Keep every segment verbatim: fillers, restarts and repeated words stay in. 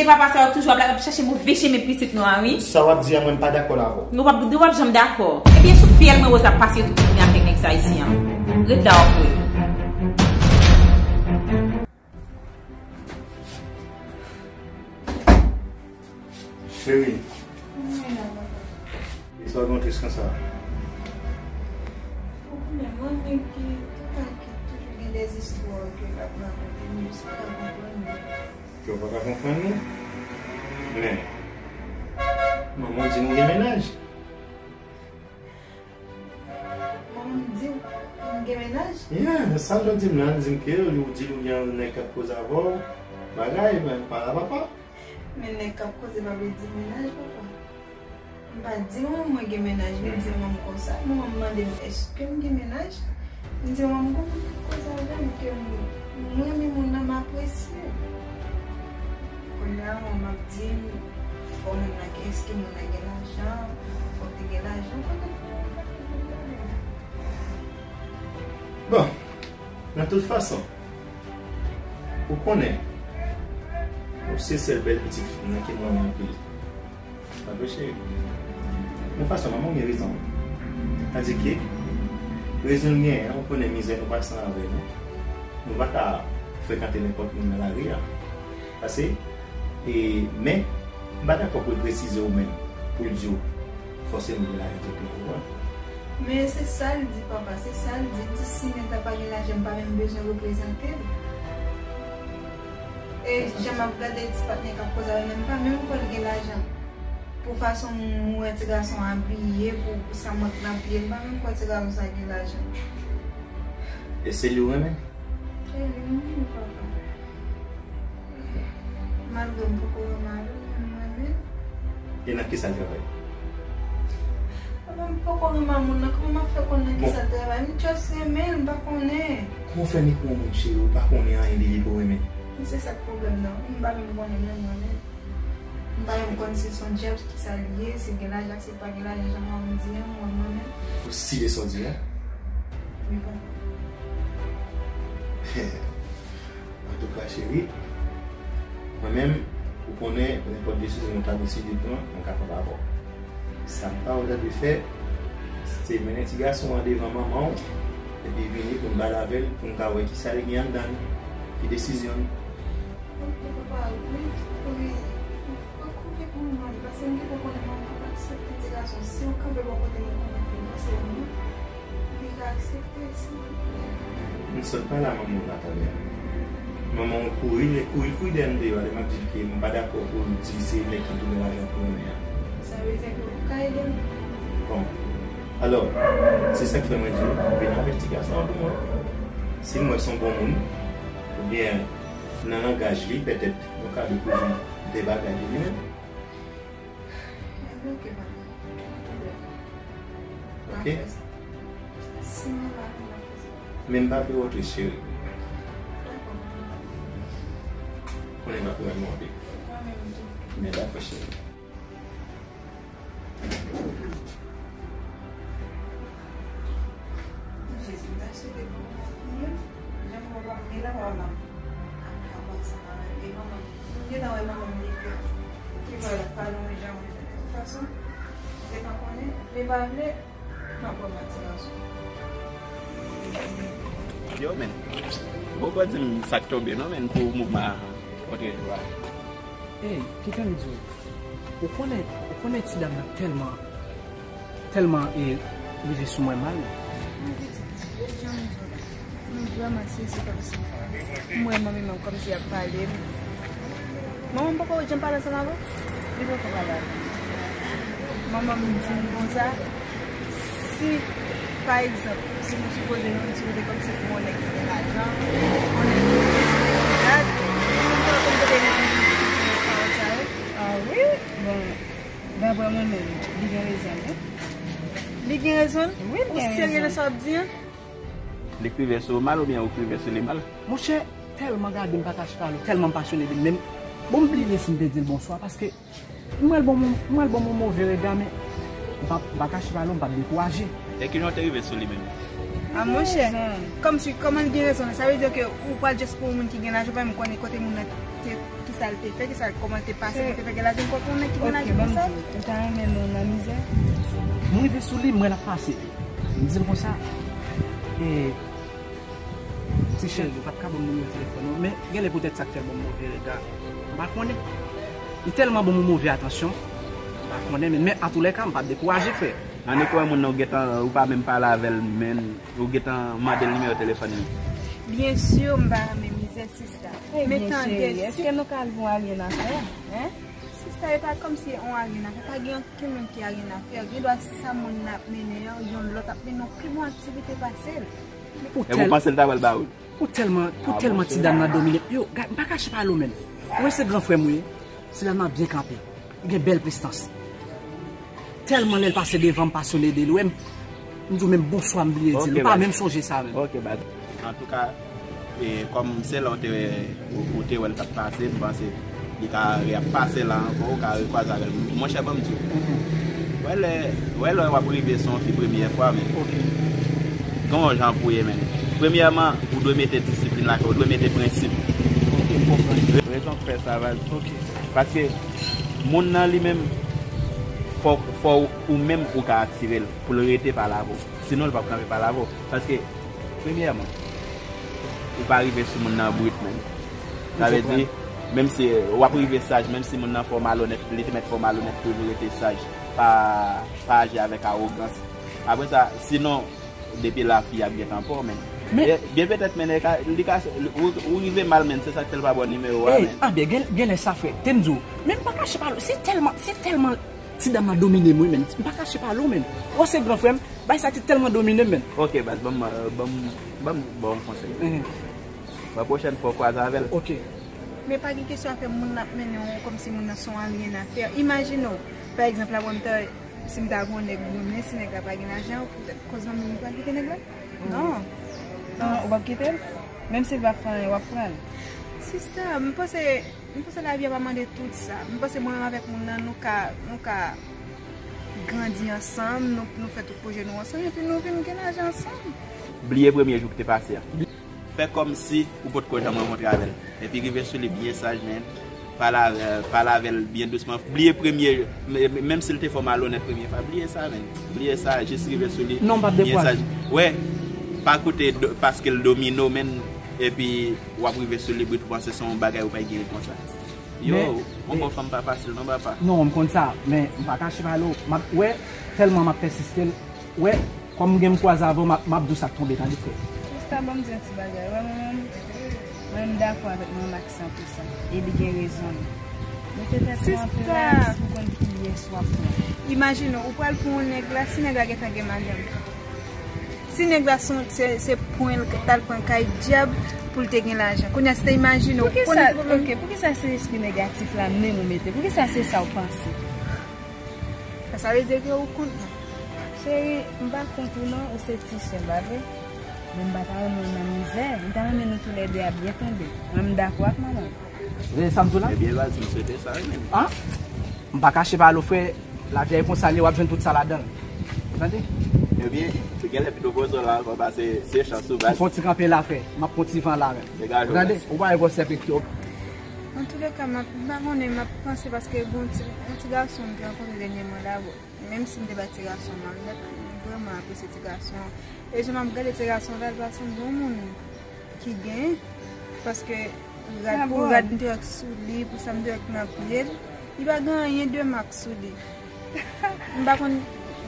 Papa sa yo toujou ap, ap chache move chemen pitit nou an, wi. Sa w ap di a, mwen m pa dakò avè w. Nou w ap, nou w ap janm dakò. Ebyen, sou fyèl mwen, Rose ap pase tout jounen avèk nèg sa isi an. Ret la w ap wè. Cheri. Wi, la, papa. E sa w gen tris konsa? Ou konnen, mwen menm ki tout tan ki toujou gen de zistwa ke l ap rakonte m, jis pa ka konprann li. Ke w pa ka konprann li? Men, manman w di nou gen mennaj. Manman m di w m gen mennaj? Yeah, sa l di m la, l di m ke ou di l ou gen yon nèg k ap koze avè w, bagay, men pa la papa. Men nèg k ap koze pa vle di mennaj, papa. M pa di manman m mwen gen mennaj, men m di manman m konsa. Manman m mande m èske m gen mennaj. M di manman m konn koze avè m ke m, m renmen moun nan, m apresye l. Kounye a manman m ap di m fò moun nan gen, èske moun nan gen lajan, fò w te gen lajan, kote pou mwen pa gen pwoblèm. Bon, nan tout fason, ou konnen, ou se sèl bèl pitit fi m nan ke m renmen anpil. Pa vre, cheri? Yon fason, manman w gen rezon. Tandike, rezon l genyen an, ou konnen mizè nou pase ann avè nou. Nou pa ka frekante nenpòt moun nan lari a. Pase, e, men, m pa dakò pou l presize ou menm, pou l di w, fòseman gen lajan, ou konprann? Men se sa l di, papa, se sa l di. L di si Nèta pa gen lajan, m pa menm bezwen reprezante l. E jan m ap gade ti patnè k ap koze avè m, m pa menm kwè l gen lajan. Pou fason m wè ti gason abiye, pou sa m wè k nan pye l, m pa menm kwè ti gason sa gen lajan. E se li w renmen? Se li m renmen, papa. Malgre m poko renmen avè l, men m renmen l. E nan kisa l travay? Papa, m poko renmen moun nan, kòman m ap fè konn nan kisa l travay? M just renmen l, m pa konnen. Kòman w fè renmen yon moun, cheri, ou pa konnen anyen de li pou renmen? Se sa k pwoblèm nan. M pa menm konnen, men m renmen l. M pa menm konn si se yon dyab, kisa li ye, si l gen lajan, si l pa gen lajan, jan manman m di an, mwen, mwen menm. Ou si de sa w di a? Wi, papa. Antouka, cheri, mwen menm, ou konnen, nenpòt desizyon ou ta deside pran, mwen ka pran avè w. Sa m ta wè w ta dwe fè, se mennen ti gason an devan manman w, epi vini pou n pale avè l, pou n ka wè kisa l gen anndan l, ki desizyon l. Ok, papa, wi, wi, wi, wi, wi, manman, paske m gentan konnen manman p ap aksepte ti gason. Si w kanpe bò kote m, ou konn anpil, paske mwen, li ka aksepte, si. M sot pale a manman w la talè a. Manman w kouri, li kouri, kouri dèyè m deyò a, lè m ap di l ke m pa dakò pou l di se nèg ki tounen lajan pou renmen an. Sa vle di ke ou ka ede m? Bon. Alò, se sa k fè mwen di w, vin avèk ti gason an pou mwen. Si m wè se yon bon moun, oubyen nan langaj li, petèt, nou ka dekouvri de bagay de li menm. Ebyen, ok, papa. Pa gen pwoblèm. Ok? M ap fè sa. Si mwen pa vin, m ap fè sa. Men m pa vle wè w tris, cheri. Dakò, papa. Konnen m pa pou renmen w anpil. Mwen menm tou. Men dakò, cheri. Jezi, m ta swete pou mwen. Jan mwen pa vle la, papa m ap, ap, ap pase pa e manman m. M gentan wè manman m li pè. Ki vwa l ap pale yon jan, de tout fason, m te pa konnen, vle pa vle, m ap wè m ak ti gason. Yo, men. Poko di m sa k tonbe non, men, pou mouvman an kontre jou a. Ey, kite m di w. Ou konnen, ou konnen ti dam nan tèlman, tèlman, e, rive sou mwen mal. Mwen pitit, jan m di w la. Nou vrèman sezi kòmsi. M wè manmi m kòmsi ap pale m. Manman m poko janm pale ansanm avè w? Li poko pale avè m. Manman m di m konsa, si, pa egzanp, si nou sipoze, nou sipoze kòmsi pou yon nèg ki gen lajan, yon nèg ki gen dat, nou pa konn kote nèg ki gen pawòl sa yo. Ah wi, bon, daprè mwen menm, li gen rezon l, wi. Li gen rezon l? Wi, li gen rezon. Ou serye nan sa w ap di an? Li k rive sou ou mal oubyen ou k rive sou li mal? Monchè, tèlman gade m pa kache pale w, tèlman m pasyone de l, men bon, m bliye si m te di l bonswa, paske m wè l ban m, m wè l ban m yon move rega, men m pa, m pa kache pale w, m p ap dekouraje. E ki jan w te rive sou li menm? A monchè, kòmsi, kòman l gen rezon? Sa vle di ke ou pral just pou yon moun ki gen lajan, ou pa menm konnen kote moun nan te, ki Sa l te fè, ki sa, kòman l te pase pou te fè gen lajan, konprann nèg ki gen lajan konsa. Ou ta renmen nou nan mizè? M rive sou li, m wè l ap pase. M di l konsa, e, ti cheri, ou pa t ka ban m nimewo telefòn ou, men genlè poutèt sa k fè l ban m move rega, m pa konnen. Li tèlman ban m move atansyon, m pa konnen, men, men antoulèka, m pa t dekouraje, frè. Annik wè moun nan, ou gentan, ou pa menm pale avè l, men ou gentan mande l nimewo telefòn li. Byen si, m pa renmen mizè, sista. Men tande, èske nou ka al pou aryen afè, en? Sista, e pa kòmsi on aryen afè, pa gen okenn moun ki aryen afè. Gen dwa sa moun nan ap mennen an, yon lòt ap mennen yon pi bon aktivite pase l. Pou tèl, pou tèlman, pou tèlman ti dam nan domine. Yo, gad, m pa kache pale w, menm. Ou wè se gran frè m ou ye? Ti dam nan byen kanpe. Li gen bèl prestans. Tèlman lè l pase devan m, m pa sonde de l. Ou wè m, m di w menm bonswa, m bliye di l. M pa menm sonje sa menm. Ok, baz. Antouka, e, kòm se la w te, ou, ou te wè l t ap pase, m panse li ka re ap pase la ankò, ou ka rekwaze avè l. Monchè, ban m di w. Wè lè, wè lè w ap rive sou yon fi premyè fwa, men. Ok. Gen yon jan pou ye, men. Premyèman, ou dwe mete disiplin lakay, ou dwe mete prensip. Ok, m konprann. Re-, rezon k fè sa, baz. Ok. Paske moun nan li menm, fò, fò ou menm ou ka atire l pou l rete pale avè w. Sinon, l p ap kanpe pale avè w. Paske, premyèman, ou pa rive sou moun nan brit menm. Sa vle di, menm si w ap rive saj, menm si moun nan fè w malonèt, li te mèt fè w malonèt, toujou rete saj. Pa, pa aji avèk awogans. Apre sa, sinon, depi la, fi ap gentan pè w, men. Men e, byen petèt, men, li ka, li ka, ou, ou rive mal, men, se sa k fè l pa ba w nimewo a, men. Anben, gen, genlè sa, frè. Te m di w, men m pa kache pale w, se tèlman, se tèlman ti dam nan domine m, wi, men. M pa kache pale w, men. Ou se gran frè m, bay sa te tèlman domine m, men. Ok, baz, ban m, euh, ban m, ban m ba w yon konsèy. Ban pwochèn fwa w kwaze avè l. Ok. Men pa gen kesyon afè moun nan ap mennen w kòmsi moun nan se yon alyen afè. Imajine w, pa egzanp, la, mwen, m ta, si m ta gen yon nèg, mwen, men si nèg la pa gen lajan, poutèt koz nan moun pral kite nèg la? Non. Non, ou p ap kite l? Menm si l pa fè anyen, w ap pran l? Sista, m panse, m panse lavi a pa mande tout sa. M panse mwen menm avèk moun nan, nou ka, nou ka grandi ansanm, nou, nou fè tout pwojè nou ansanm, epi nou vin gen lajan ansanm. Bliye premye jou ki te pase a. Fè kòmsi ou potko janm rankontre avè l. Epi rive sou li byen saj, men. Pale avè, pale avè l byen dousman. Bliye premye, menm si l te fè w malonèt premye fwa, bliye sa, men. Bliye sa, jis rive sou li byen saj. Wè, pa koute do-, paske l domine w, men. Epi w ap rive sou li brit, ou panse se yon bagay ou pa gen konsa. Yo, yon bon fanm pa fasil, non, papa. Non, m konn sa, men m pa kache pale w. M ap, wè, tèlman m ap pèsiste l, wè, kòm m gen m kwaze avè w, m ap, m ap di w sa k tonbe, tande, frè. Sista, ban m di yon ti bagay. Wè, mwen menm, mwen menm dakò avèk manman Max san pou san. E li gen rezon li. Mete tèt ou an plas pou konn kiyès w ap pran. Imajine w, ou pral pran yon nèg la, si nèg la gentan gen madanm. Si nèg la se, se, se pran l t al pran kay dyab pou l te gen lajan. Kounye a, si te imajine w konnen pwoblèm. Ok, poukisa se espri negatif la menm ou mete? Poukisa se sa w panse? Sa vle di ke ou kont mwen. Cheri, m pa kont ou non, ou se ti sè m, pa vre? Men m pa ta renmen w nan mizè. M ta renmen nou toulède a byen tonbe. Mwen, m dakò ak manman. Sa m di w la? Ebyen, baz, m swete sa, wi, men. An? M pa kache pale w, frè. Lavi a e konsa l ye, w ap jwenn tout sa ladan l. Tande? Ebyen, se genlè pito poze w la ankò, paske se chans ou, baz. M fè yon ti kanpe la, frè. M ap pran ti van la, men. Tande? Ou pa wè gwosè pito. Antoulèka, m ap, m pa konnen, m ap panse paske gon ti, yon ti gason m te rankontre dènyèman la, bon, menm si m te bay ti gason an mal nòt, m vrèman apresye ti gason an. E jan m ap gade ti gason an la, l pa sanble yon moun ki gen, paske rad pou rad m te wè k sou li, pou sa m te wè k nan pye l, li pa gen anyen de mak sou li. M pa konn, m pa konn.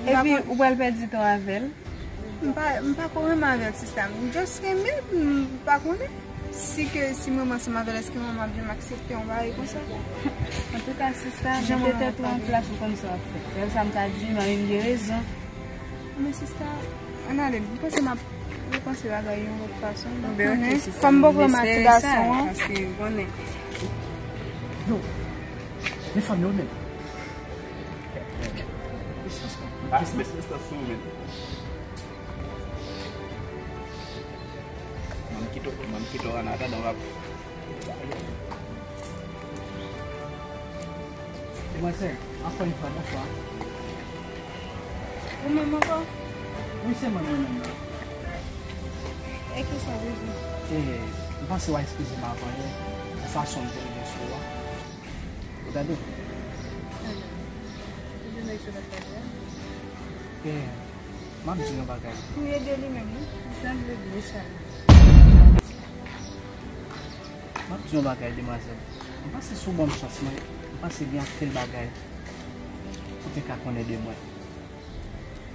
Epi, ou pral pèdi tan avè l? M pa, m pa ko renmen avè l, sista. M just renmen l, m pa konnen. Si ke, si mwen ansanm avè l, èske manman ap janm aksepte yon bagay konsa? Antouka, sista, mete tèt ou an plas, ou konn sa w ap fè. Sèl sa m ka di, manmi m gen rezon. Men sista, ann ale, m panse m ap repanse bagay yon lòt fason. M pa konnen. Kòm m poko renmen ak ti gason an. Paske ou konnen. Yo, men fanmi yo menm. Mete sistans sou ou menm. Mwen m kite w, mwen m kite w an atandan w ap. Demwazèl, ankò yon fwa, bonswa. Ou menm ankò? Wi, se mwen, mwen menm. E kisa w bezwen? E, m panse w a eskize m avan yè, pou fason m te rive sou ou a. Gade. Gade nèg sa t ap pale a. Eh, m ap di yon bagay. Pou ede li menm, wi. Li sanble byen sal. M ap di yon bagay, demwazèl. M panse si w ban m chans, mwen, m panse gen anpil bagay ou te ka konnen de mwen.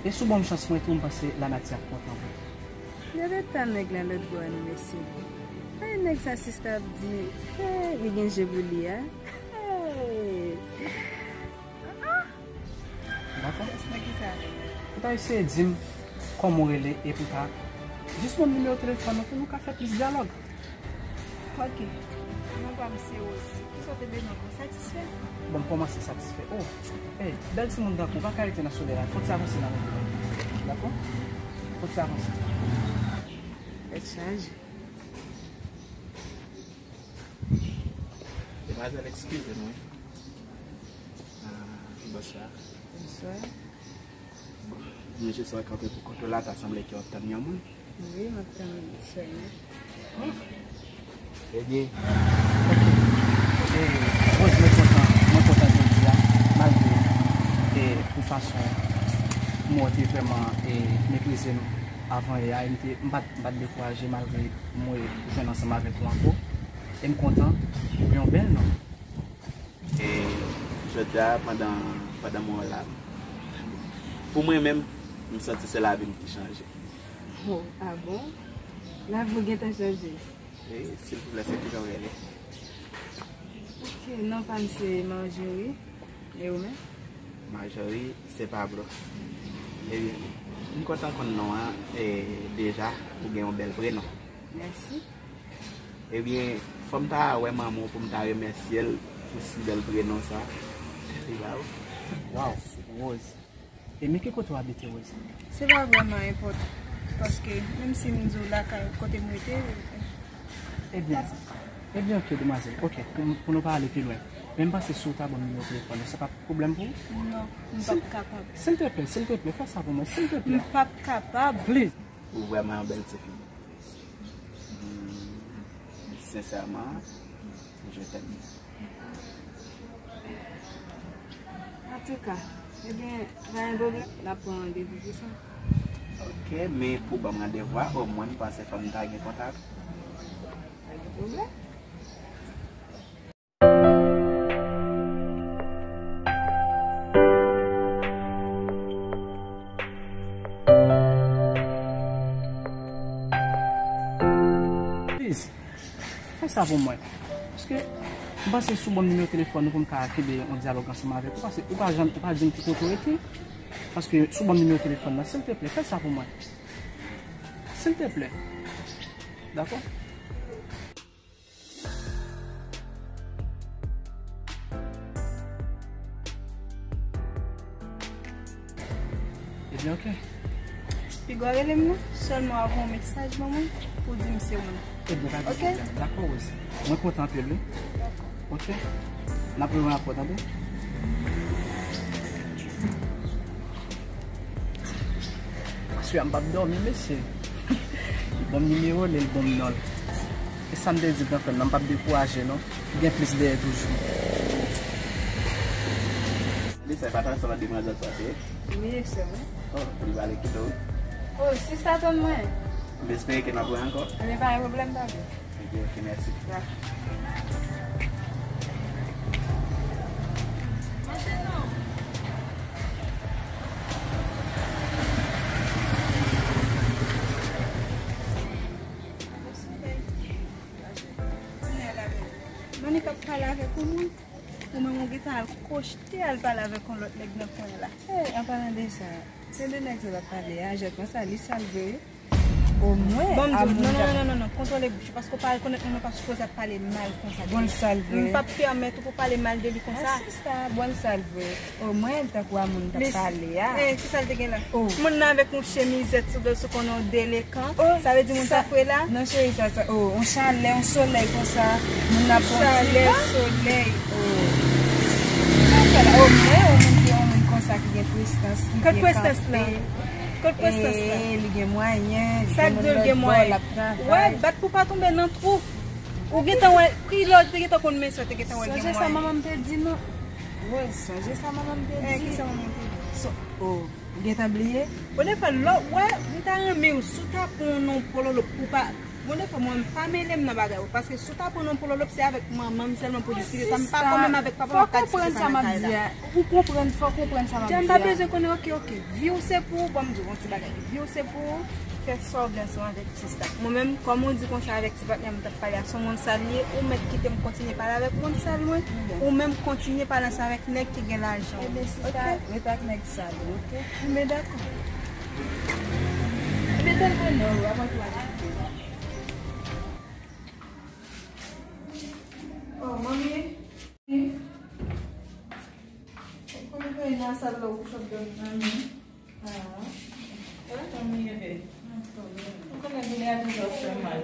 E si w ban m chans, mwen tou, m panse lanati ap kontan pou ou. Gade tan nèg la lòt bò a, non, mesye. Ay, nèg sa, sista ap di, hey, li gen je pou li a. Hey. Ah, ah. Dakò. Ou ta eseye di m kòman w rele epi w ta jis ban m nimewo telefòn nan pou nou ka fè plis dyalòg. Ok. Non pa m se Rose. Kisa w te bezwen ankò? Satisfè? Bon, m kòmanse satisfè. Oh, hey, bèl timoun tankou w pa ka rete nan solèy la. Fò w ti avanse nan wout la. Dakò? Fò w ti avanse. Tèt chaje. Demwazèl, eskize m, wi. Ah, bonswa. Bonswa. Bon, mwen jis wè kanpe pou kont ou la, ta sanble ke w ap tann yon moun. Wi, m ap tann sè m nan. Hmm. Ebyen, ok. E, Rose, mwen kontan, mwen kontan jodi a, malgre, e, pou fason mwen te vrèman, e, meprize m avan yè a, e m te, m pa t, m pa t dekouraje malgre mwen jwenn ansanm avèk ou ankò. E m kontan pou yon bèl non. E jodi a, pandan, pandan mwen wè la, pou mwen menm, m santi se lavi m ki chanje. Oh, ah bon? Lavi w gentan chanje? E, silvouplè, se kijan w rele? Ok, non pa m se Marjorie. E ou menm? Marjorie, se Pablo. Ebyen, m kontan konn non an, e, deja, ou gen yon bèl prenon. Mèsi. Ebyen, fò m ta wè manman w pou m ta remèsye l pou si bèl prenon sa li ba w. Waw, Rose. E men ki kote w abite, Rose? Se pa vrèman enpòtan, paske menm si m di w lakay kote m rete, Ebyen, ebyen, ok, demwazèl, ok, pou, pou nou pa ale pi lwen. Men m panse si w ta ban m nimewo telefòn nan, se pa pwoblèm pou ou? Non, m p ap kapab. Silteplè, silteplè, fè sa pou mwen, silteplè. M p ap kapab. Please. Ou vrèman yon bèl tifi. Hmm, sensèman, je t'aime. Antouka, ebyen, pa gen pwoblèm, n ap pran randevou pou sa. Ok, men pou ban m randevou a, omwen m panse fò m ta gen kontak. Pa gen pwoblèm. Please, fè sa pou mwen. Paske m panse si w ban m nimewo telefòn ou pou m ka kenbe yon dyalòg ansanm avèk ou, paske ou pa janm, ou pa di m ki kote w rete. Paske si w ban m nimewo telefòn nan, silteplè, fè sa pou mwen. Silteplè. Dakò? Ebyen, ok. Piga w rele m non, sèlman avè yon mesaj ban mwen pou di m se ou menm. Ebyen, pa gen pwoblèm. Dakò, Rose. Mwen kontan anpil, wi. Dakò. Ok. N ap rewè ankò, tande? Aswè a m p ap dòmi, mesye. Li ban m nimewo l, li ban m non l. E sa m te di gran frè m nan, m p ap dekouraje non. Gen plis dèyè toujou. Li fè pa tan sa demwazèl sa te. Wi, se vre. Oh, li pale kite w. Oh, sista tann mwen. M espere ke n ap wè ankò. Ebyen, pa gen pwoblèm, pa vre. Ok, ok, mèsi. Dakò. Monica ap pale avèk yon moun. Ou menm ou gentan al kochte al pale avèk yon lòt nèg nan kwen la. Hey, an palan de sa, se de nèg sa w ap pale a, jèt mwen sa, li sal vre wi. Omwen, bon, m di w, non, non, non, non, non, kontwole bouch ou, paske w pa rekonèt moun nan, pa sipoze ap pale mal konsa de li. Bon, sal vre. M p ap pèmèt ou pou pale mal de li konsa. Ah, sista, bon, sal vre. Omwen, tankou a moun t ap pale a. Eh, kisa l te gen la? Oh. Moun nan avèk yon chemizèt sou do l, sou konnen yon delekan. Oh, sa vle di moun sa fre la? Non, cheri, sa, sa, oh, yon chalè, yon solèy konsa. Moun nan pran ti van. Chalè, solèy. Oh. Sa fè la? Oh, mwen, yon moun ki, yon moun konsa ki gen prestans, ki byen kanpe. Kot prestans lan? Kot prestans lan? Eh, li gen mwayen, li gen moun lòt bò, l ap travay. Sa k di l gen mwayen? Wè, bat pou pa tonbe nan twou. Ou gentan wè, ki lè w te gentan konn mesye w te gentan wè l gen mwayen? Sonje sa manman m te di nou. Wi, sonje sa manman m te di. Eh, kisa manman m te di? So, oh, ou gentan bliye? Bon, defwa, lè w wè, m ta renmen w, si w ta pran yon non pololo pou pa, bon, defwa, mwen, m pa mele m nan bagay ou, paske si w ta pran non pololo, se avèk manman m sèlman pou diskite sa, m pa konn menm avèk papa m ap ka diskite sa nan kay la. Ou konprann, fò w konprann sa m ap di a. Jan m pa bezwen konnen, oke, oke. Vi w se pou ou, ban m di w yon ti bagay. Vi w se pou ou, fè sa w vle ansanm avèk ti staff. Mwen menm, kòm ou di konsa avèk ti patnè m t ap pale a, se yon moun sal li ye, ou mèt kite m kontinye pale avèk moun sal mwen, ou menm kontinye pale ansanm avèk nèg ki gen lajan. Ebyen, sista, rete ak nèg sal ou, oke? Ebyen, dakò. Ebyen, tèlman non, w ap antouraje. Oh, manmi. Ou konn kay nan sal la ou kouche ap dòmi nan men. Ah. Tanmi ede. Ou konnen doulè a toujou ap fè mal.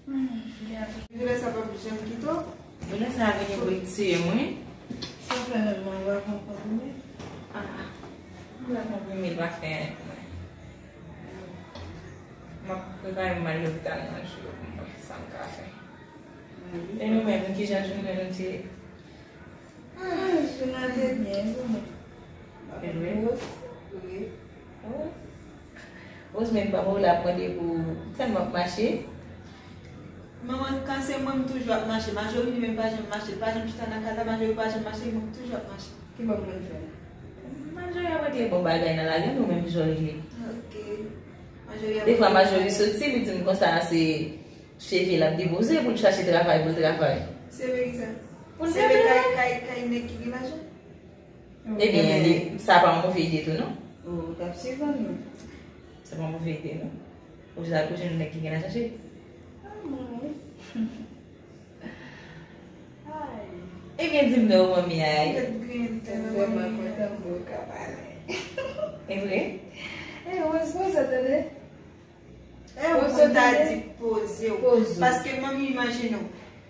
Doulè a toujou. Doulè sa p ap janm kite w. Doulè sa a vini pou l tiye m, wi. Sa fè menm mwen va konprann, wi. Ah. M pa konprime l pa fè anyen pou mwen. M ap prepare m al lopital nan jou yo pou m wè sa m ka fè. E nou menm, kijan jounen nou te ye? Ah, jounen an te byen, e pou mwen. E vre? Wi. Oh. Rosemary pa mwen la ap mande pou tèlman ap mache. Manman, kan se mwen, m toujou ap mache. Majori li menm pa janm mache. Li pa janm chita nan kay la, Majori pa janm mache, li menm toujou ap mache. Ki bò m konn fè? Majori ap regle bon bagay nan lari, nou menm jò regle. Ok. Majori ap regle. Defwa Majori soti, li di m konsa se cheve l ap depoze pou l chache travay, pou l travay. Se vre ki sa? Pou l travay. Se vre kay, kay, kay nèg ki gen lajan? Ebyen, li, sa pa yon move ide tou, non? Ou t ap swiv, non? Sa pa yon move ide, non? Ou jis al kouche nan nèg ki gen lajan, cheri. Ah, mwen. Ay. Ebyen, di m non, manmi, ay. Mwen vrèman kontan m wè w ka pale. E vre? E, Rose, Rose, tande. E, ou konn ta di poze w. Poze w. Paske, manmi, imajine w.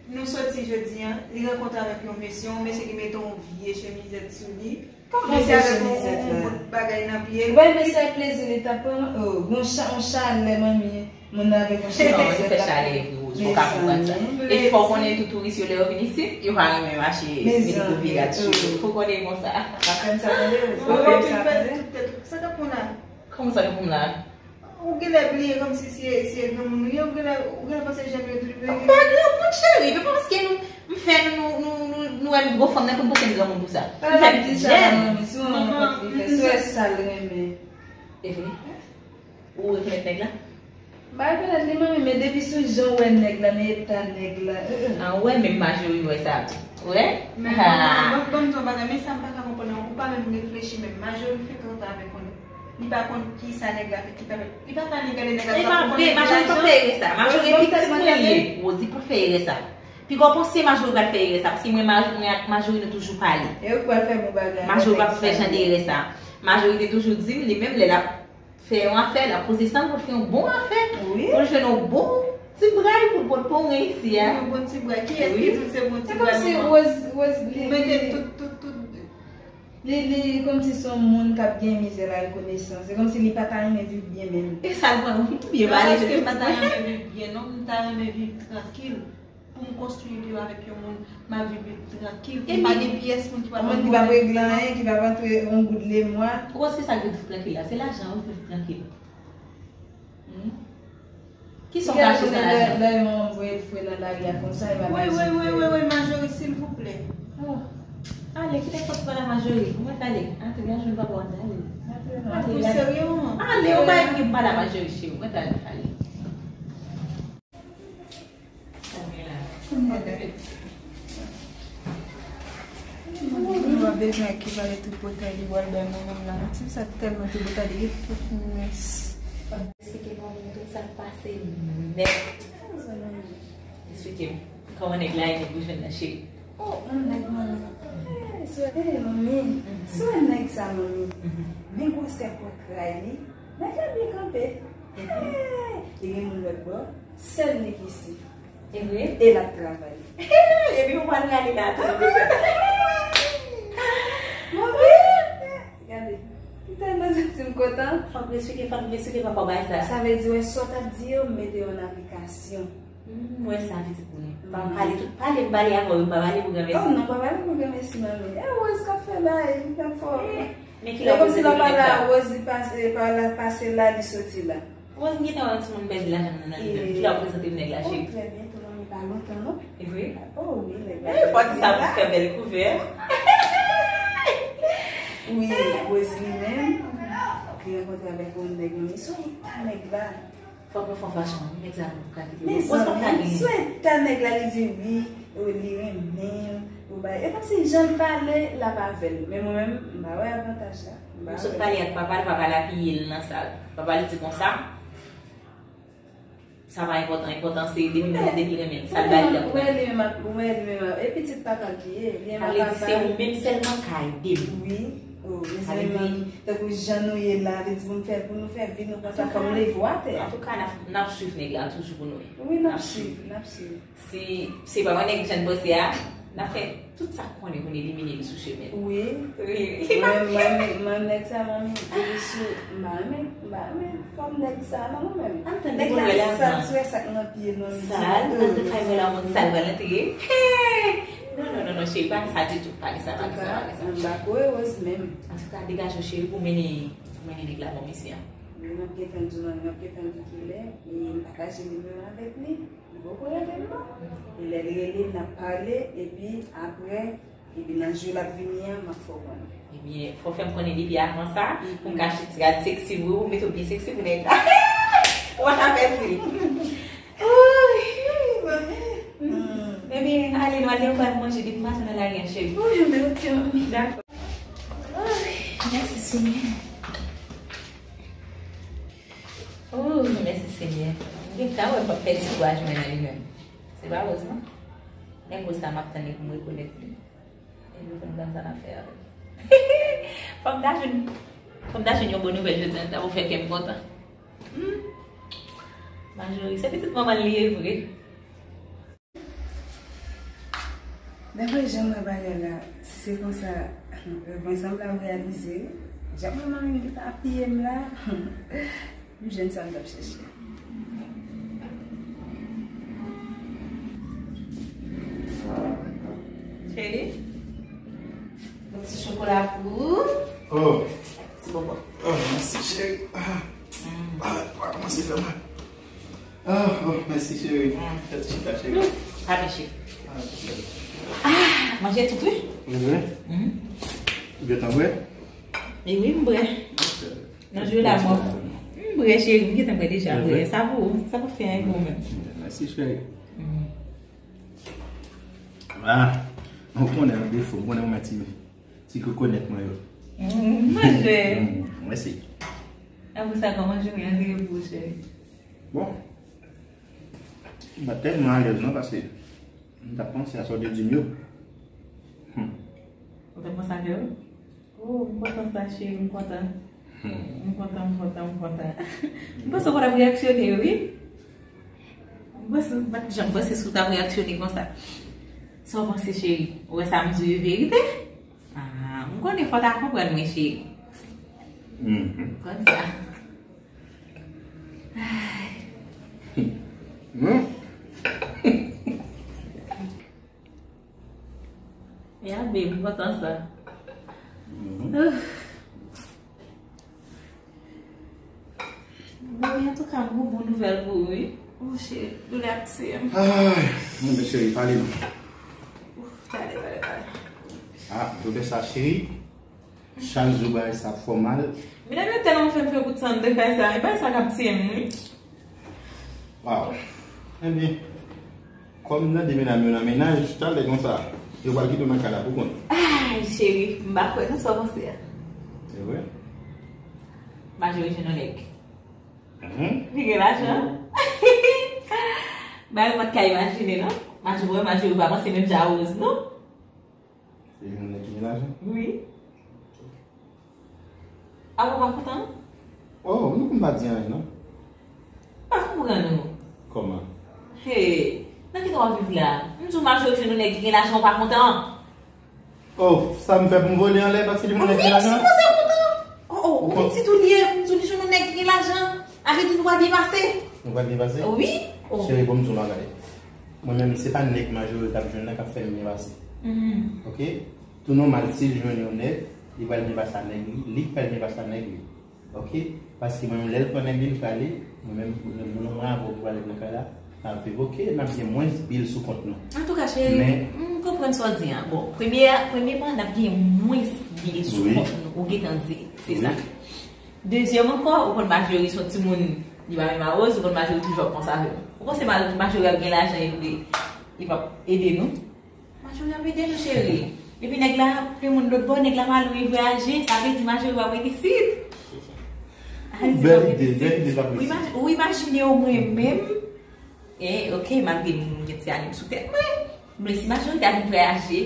Nou soti jodi a, li rankontre avèk yon mesye, yon mesye ki mete yon vye chemizèt sou li. Mesye avèk yon, yon bout bagay nan pye l. Ou wè mesye ak plezi li t ap pran, oh, gon cha-, yon chalè manmi, moun nan avèk yon chalè. Non, li fè chalè epi Rose, fò w ka konprann sa. Epi fò w konnen tou touris yo lè yo vin isit, yo pa renmen mache mete gwo vye rad sou yo. Fò w konnen konsa. Pa fè m sa tande, pa fè m sa tande. Sa k ap pran la? Kòman sa k ap pran la? Ou genlè bliye kòmsi se, se granmoun ou ye, ou genlè, ou genlè panse jan nou ye toujou. M pa granmoun, cheri, men pa paske nou, m fè nou, nou, nou, nou, nou wè m gwo fanm nan pou n panse m granmoun pou sa. M fè pitit jèn. Manman, si w wè nenpòt li fè, si w wè sa l renmen. E vre? Ou rekonèt nèg la? M pa rekonèt li, manmi, men depi sou jan w wè nèg la, men eta nèg la, euh, euh. Ah, ou wè, menm Majori wè sa tou. Ou wè? Men manman, ban m di w yon bagay, men sa m pa ka konprann nan, ou pa menm reflechi menm. Majori frekante avèk yon nèg. Li pa konn kisa nèg la fè ki pèmèt. Li pa ka ni gade nèg la pou konn ki lajan. Majori pa fè erè sa. Majori pitit mwen li ye. Rosie pa fè erè sa. Piga w panse Majori pral fè erè sa, paske mwen, Maj-, mwen ak Majori nou toujou pale. E ou pral fè bon bagay. Majori pa fè jan de erè sa. Majori te toujou di m, li menm lè l ap fè yon afè, l ap poze san l pou l fè yon bon afè, pou l jwenn yon bon ti bray pou l pote pou mwen isi a. Yon bon ti bray. Kiyès ki di l se bon ti bray, manman? Ou mete tout, tout, tout. Li, li kòmsi se yon moun k ap gen mizè larekonesans. Se kòmsi li pa ta renmen viv byen menm. E sa l pran, ou byen pale, se li pa ta renmen viv byen, non, m ta renmen viv trankil. Pou m konstwi yon vi avèk yon moun, m ap viv, viv trankil, pou m pa gen pyès moun ki pral antre. Yon moun ki p ap regle anyen, ki p ap antre yon goud lemwa. Ou panse sa k viv trankil la? Se lajan wi, viv trankil. Hmm? Kisa w kache sa lajan? Lè, lè manman m voye l fre nan lari a konsa, e pa Majori fè. Wi, wi, wi, wi, Majori, silvouplè. Oh. Ale, kite fòs pa la Majori. Ou mèt ale. Antre, al jwenn papa w, antre, ale. Antre, ale. Ou serye, manman? Ale, ou pa gen pa la Majori, cheri. Ou mèt ale, ale. Mwen pa bezwen ekipare tout bòtay li pral bay mwen menm la. Ti sa tèlman ti bòtay li gen tout mès. Eksplike manmi m tout sa k pase nèt. Eksplike m kòman nèg la ye pou jwenn nan cheri. Oh, yon nèg manmi. Eh, manmi. Si w wè nèg sa manmi. Men gwosè pòtray li. Nèg la byen kanpe. Li gen moun lòt bò. Sèl nèg isi. E vre? E l ap travay. Epi ou pral rale la tou. Manmi! Gade. M tèlman santi m kontan. Eksplike fanm, eksplike papa w bagay sa. Sa vle di, wè, sa w t ap di yo, m mete yo an aplikasyon. Hmm, m wè sa, pitit mwen. M pa pale tout pale, m pale avè w, m pa pale pou granmèsi. Oh, non, pa pale pou granmèsi, manmi. E Rose k ap fè bagay, li t ap fè. Men ki lè w kòmsi l ap pale a Rose, li pase, pa la, pase la, li soti la. Rose, m gentan wè yon timoun pèdi lajan nan li menm. Ki lè w prezante m nèg la, cheri? Oh, trè byento, manmi, pa lontan, non. E vre? Oh, wi, nèg la. Eh, fò di sa pou fè bèl kouvè. Wi, Rose li menm, li rankontre avèk yon nèg, manmi. Sou eta nèg la. Fòk nou fè yon fason, nèg sa pou ka kite. Mezanmi, sou eta nèg la, li di wi, li renmen l, ou bay. E kòmsi jan l pale, l ap avè l. Men mwen menm, m pa wè avantaj la. M pa wè. M sot pale ak papa l, papa l apiye l nan sa. Papa l di konsa, sa pa enpòtan, enpòtan se depi, depi l renmen l, sa l ba li l ap pran. Ou wè li menm ap, ou wè li menm ap, e pitit papa l li ye, li menm ap pale. Sa vle di se ou menm sèlman k ka ede m. Wi. Oh, mezanmi, tankou jan nou ye la, vle di pou nou fè, pou nou fè vi nou konsa, fò m leve w atè. Antouka, n ap, n ap swiv nèg la toujou pou nou. Wi, n ap swiv, n ap swiv. Si se pa yon nèg jan n panse a, n ap fè tout sa k konnen pou n elimine li sou chemen. Wi. Wi. Mwen, mwen, mwen, nèg sa, manmi, depi sou, m pa renmen, m pa renmen fòm nèg sa, non, mwen menm. Nèg la sal, si w wè sa k nan pye l, manmi. Sal, nan tan kay mwen la, moun sal pral antre. Non, non, non, non, cheri, pa gen sa ditou, pa gen sa, pa gen sa, pa gen sa. M pa ko Rose menm. Antouka, degaje w, cheri, pou mennen, pou mennen nèg la ban m isi a. Wi, m ap gentan di w, manmi, m ap gentan di w kilè, e m pataje nimewo avèk li. Li poko rele m non. E lè l rele m, n ap pale, epi apre, epi nan jou l ap vini an, m ap fè w konnen. Ebyen, fò w fè m konnen depi avan sa, pou m ka chit rad seksi pou ou, mete w byen seksi pou nèg la. Ou pa ka pèdi l. Oy, oy, manmi. Ebyen, ale, nou ale, nou pral manje, depi maten nan lari an, cheri. Oy, men ok, manmi. Dakò. Oy, mèsi, Senyè. Oh, mèsi Senyè. M gentan wè m p ap pèdi kouraj mwen nan li menm. Se pa Rose non. Men Rose sa m ap tann li pou m rekonèt li. Epi pou m konn sa n ap fè avè l. Fò m ta jwenn, fò m ta jwenn yon bon nouvèl jodi a, ta pou fè kè m kontan. Hmm. Majori, se pitit manman l li ye vre. Daprè jan m wè bagay la, si se konsa, mwen sanble ap reyalize, jan mwen manmi m gentan apiye m la, m jwenn sa m t ap chèche. Cheri, yon ti chokola pou ou. Oh. Ti bonbon. Oh, mèsi, cheri. Ah. Mm. Ah, pa kòmanse fè mal. Ah, oh, mèsi, cheri. Mm. Fè ti chita, cheri. Mm. Pa peche. Ah, cheri. Ah, manje tout, wi. Ou vre? Mm. Ou gentan prè? E wi, m prè. Ok. Nan jou la, mò. M prè, cheri. M gentan prè deja, m prè. Sa pou ou. Sa pou fè anyen pou ou menm. Mèsi, cheri. Mm. Ah, ou konnen, an defo, m konnen ou mèt ti, ti kokonèt mwen yo. Mm, manje. Mm, mèsi. Apre sa, kòman jounen an te ye pou ou, cheri? Bon. M pa t tèlman alèz non, paske m t ap panse a sa w te di m yo. Hmm. Ou te panse a yo? Oh, m kontan sa, cheri, m kontan. Hmm. M kontan, m kontan, m kontan. M panse w pa t ap reyaksyone, wi. M panse, m pa t janm panse si w t ap reyaksyone konsa. Sa w panse, cheri? Ou wè sa m di w, e verite? Ah, m konnen fò w ta konprann mwen, cheri. Mhm. Konn sa. Ay. Hmm. Ya, babe, m kontan sa. Mhm. Ouf. Bon, antouka, m gon bon nouvèl pou ou, wi. Ou, cheri, doulè ap tiye m. Ay, monchè cheri, pale non. Ouf, pale, pale, pale. Ah, doulè sa, cheri. Chak jou bagay sa ap fè w mal. Medam yo tèlman fè m fè bout san anndan kay sa, e bagay sa k ap tiye m, wi. Waw. Ebyen, kòm m tande medam yo nan mennaj, talè konsa, yo pral kite w nan kay la pou kont. Ay, cheri, m pa kwè non sa w panse a. Se vre? Majori jwenn yon nèg. Mhm. Li gen lajan. Bagay ou pa t ka imajine non. Majori, majori pa panse menm jan a Rose non. Se yon nèg ki gen lajan? Wi. Apa w pa kontan? Oh, nou konn pa di anyen non. M pa konprann ou. Kòman? Hey, nan ki tan w ap viv la? M di w majorite nou nèg ki gen lajan ou pa kontan. Oh, sa m fè pou m vole anlè paske li yon nèg ki gen lajan? Wi, m sipoze kontan. Oh, oh, ou pitit ou li ye, m di w li jwenn yon nèg Lajan, a vle di nou pral byen pase. Nou pral byen pase? Wi. Oh. Cheri, bon, m di w bagay. Mwen menm, se pa nèg Majori k ap jwenn nan k ap fè m byen pase. Mhm. Ok? Tou nòmal, si l jwenn yon nèg, li pral byen pase a nèg li, li k pral byen pase a nèg li. Ok? Paske mwen menm, lè l pran nèg li, l prale, mwen menm, mwen menm, mwen avè w pou prale nan kay la, n ap viv ok, n ap gen mwens bil sou kont nou. Antouka, cheri, men m konprann sa w di an. Bon, premye, premyèman, n ap gen mwens bil sou kont nou, ou gentan di, se sa. Dezyèm ankò, ou konn Majori se yon timoun, li pa menm a Rose, ou konn Majori toujou ap panse avè nou. Ou panse Majori ap gen lajan epi li p ap ede nou? Majori ap ede nou, cheri. Epi nèg la, gen moun lòt bò, nèg la malere vwayaje, sa vle di Majori p ap rete isit. Bèl ide, bèl ide, pa posib. Ou imaj-, ou imajine w mwen menm, e, ok, malgre m gen ti alim sou tèt mwen, men si Majori ta vin vwayaje,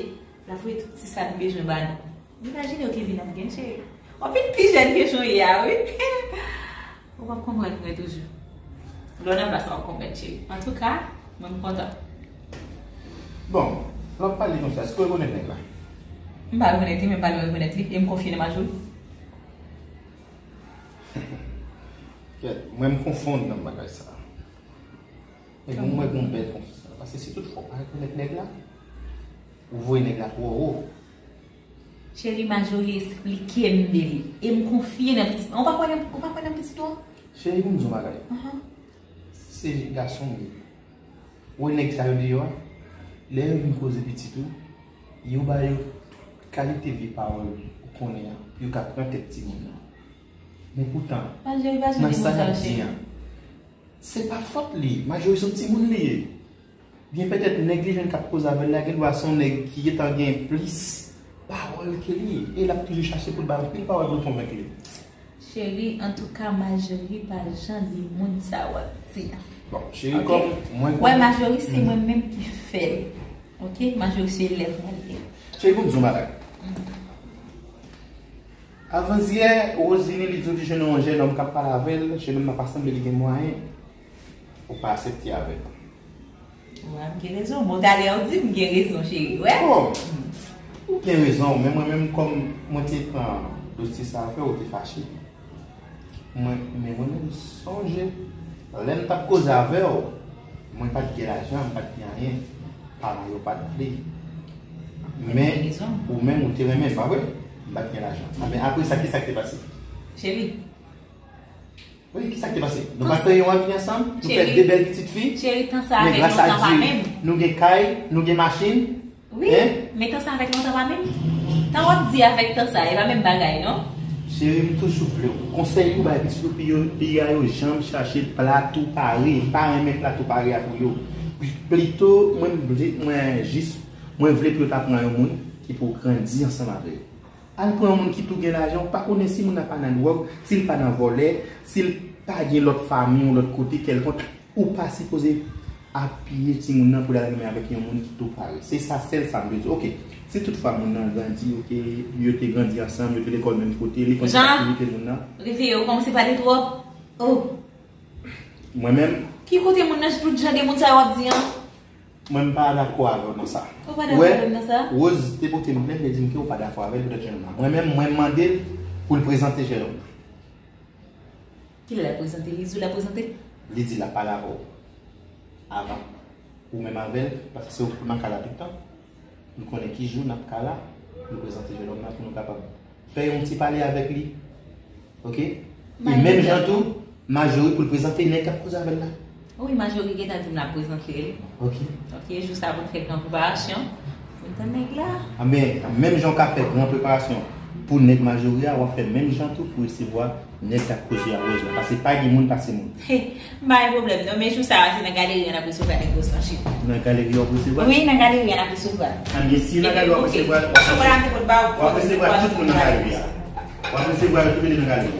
l ap voye tout ti sa n bezwen ba nou. Imajine w Kevin ap gen, cheri. W ap vin pi jèn ke jan w ye a, wi. Ou p ap konprann mwen toujou. Lè w nan plas la, w ap konprann, cheri. Antouka, mwen m kontan. Bon, lè w ap pale konsa, èske w rekonèt nèg la? M pa rekonèt li, men m pa rekonèt li, e m konfye nan Majori. Kèt, mwen m konfonn nan bagay sa. E bon, mwen gen yon bèl konfizyon. Paske si toutfwa w pa rekonèt nèg la, ou voye nèg la twò wo. Cheri, Majori esplike m de li. E m konfye nan pitit mwen. Ou pa kwè nan, ou pa kwè nan pitit ou an? Cheri, pou m di w bagay. Ahan. Se gason m ye. Ou wè nèg sa yo deyò a? Lè yo vin koze pitit ou, yo ba yo tout kalite vye pawòl ou konnen an, pou yo ka pran tèt timoun nan. Men poutan, nan sa y ap di an, se pa fòt li. Majori se yon timoun li ye. Byen petèt nèg li jwenn k ap koze avè l la, gen dwa se yon nèg ki gentan gen plis pawòl ke li. E l ap toujou chache pou l bay anpil pawòl pou l konvenk li. Cheri, antouka, Majori pa jan de moun sa w ap di a. Bon, cheri, kòm mwen konnen. Wè, Majori, se mwen menm ki fè l. Ok? Majori, se elèv mwen li ye. Cheri, pou m di yon bagay. Avanzyè, Rose vini, li di w li jwenn yon jènòm k ap pale avè l, jènòm nan pa sanble li gen mwayen. Ou pa aksepte avè l. Wè, m gen rezon. Bon, talè ou di m gen rezon, cheri. Wè. Bon, ou gen rezon, men mwen menm kòm mwen te pran dosye sa avè w, ou te fache. Mwen, men mwen menm sonje, lè m t ap koze avè w, mwen pa t gen lajan, m pa t gen anyen. Paran yo pa t vle. Men, ou menm, ou te renmen, pa vre? M pa t gen lajan. Anben, apre sa, kisa k te pase? Cheri, Wi, kisa k te pase? Nou pa t fè yon avi ansanm? Nou fè de bèl pitit fi? Cheri, tan sa avè l lontan pa menm. Men gras a Dye, nou gen kay, nou gen machin. Wi, men tan sa avè l lontan pa menm. Tan w ap di avèk tan sa, e pa menm bagay, non? Cheri, m toujou vle w. Konsèy ou bay pitit ou, piya yo janm chache pla tou pare. M pa renmen pla tou pare a pou yo. Plito, mwen, m vle, mwen jis, mwen vle pou yo ta pran yon moun ki pou grandi ansanm avè yo. Al pran yon moun ki tou gen lajan, ou pa konnen si moun nan pa nan dwòg, si l pa nan vòlè, si l pa gen lòt fanmi ou lòt kote kèlkonk, ou pa sipoze apiye timoun nan pou l al renmen avèk yon moun ki tou pare. Se sa, sèl sa m bezwen. Ok, si toutfwa moun nan grandi, ok, yo te grandi ansanm, yo te lekòl menm kote, li konn ki aktivite moun nan. Reveye w kòmanse pale twòp. Oh. Mwen menm. Ki kote moun nan, tout jan de moun sa yo w ap di an? Mwen, m pa dakò avè w nan sa. Ou pa dakò avè m nan sa? Rose te pote m plent, li di m ke ou pa dakò avè l poutèt jennonm nan. Mwen menm, mwen mande l pou l prezante jennonm nan. Kilè l ap prezante l? Li di w l ap prezante l? Li di l ap pale avè w avan. Ou menm avè l, paske se ou ki nan kay la tout tan. Nou konnen ki jou n ap ka la, nou prezante jennonm nan pou nou kapab fè yon ti pale avèk li. Ok? E menm jan tou, Majori pou l prezante nèg k ap koze avè l la. Wi, Majori gentan di m l ap prezante l. Ok. Ok, jou sa pou n fè gran preparasyon. Pou n tann nèg la. Anben, menm jan w ka fè gran preparasyon pou nèg Majori a, w ap fè menm jan tou pou resevwa nèg k ap koze a Rose la. Paske pa gen moun pase moun. M pa gen pwoblèm non, men jou sa a, se nan galeri a n ap resevwa nèg Rose lan, cheri. Nan galeri a w ap resevwa? Wi, nan galeri a n ap resevwa. Anben, si nan galeri a w ap resevwa, w ap resevwa tout moun nan galeri a. W ap resevwa yo tout nan galeri a.